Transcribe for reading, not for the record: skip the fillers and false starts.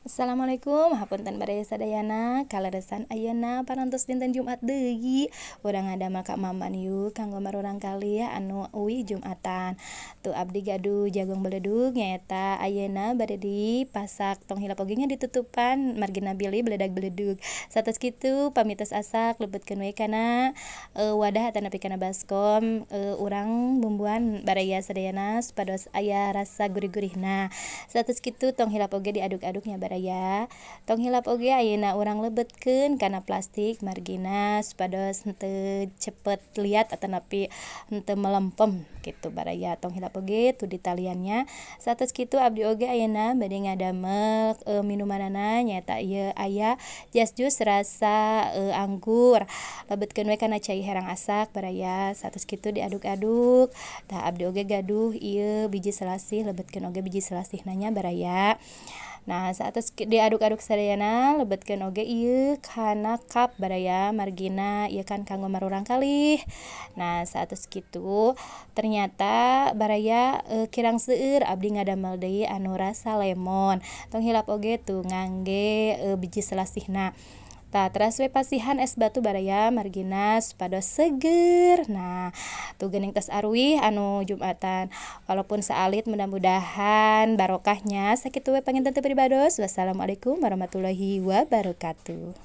Assalamualaikum, hapunten baraya sadayana. Kaleresan ayeuna parantos dinten Jumat deui, urang ngadamel ka Maman yuk kanggo marurang kalih anu uih Jumatan. Tuh, abdi gaduh jagung beledug, nyaeta ayeuna bade dipasak. Tong hilap oge nya ditutupan margina bilih beledag beledug. Satos kitu, pami tos asak, lebetkeun we kana wadah atanapi kana baskom. Urang bumbuan, baraya sadayana, supados aya rasa gurih-gurihna. Satos kitu, tong hilap oge diaduk-aduk nya, baraya. Tong hilap oge ayeuna urang lebetkeun kana plastik margina supados henteu cepet liat atanapi henteu melempem kitu, baraya. Tong hilap oge tu ditalian nya. Satos kitu, abdi oge ayeuna bade ngadamel minumanana, nyaeta ieu aya jasjus rasa anggur. Lebetkeun we kana cai herang asak, baraya. Satos kitu diaduk-aduk. Tah, abdi oge gaduh ieu biji selasih, lebetkeun oge biji selasihna nya, baraya. Nah, saatos diaduk-aduk sadayana, lebetkeun oge ieu kana cup, baraya, margina ieu kan kanggo murangkalih. Nah, saatos kitu ternyata, baraya, kirang seueur, abdi ngadamel deui anu rasa lemon. Tong hilap oge tuh ngangge biji selasihna. Tah, teras we pasihan es batu, baraya, margina supados seger. Nah, tuh geuning tos aruih anu Jumatan, walaupun saalit mudah-mudahan barokah nya. Sakitu we panginten ti pribados. Wassalamualaikum warahmatullahi wabarakatuh.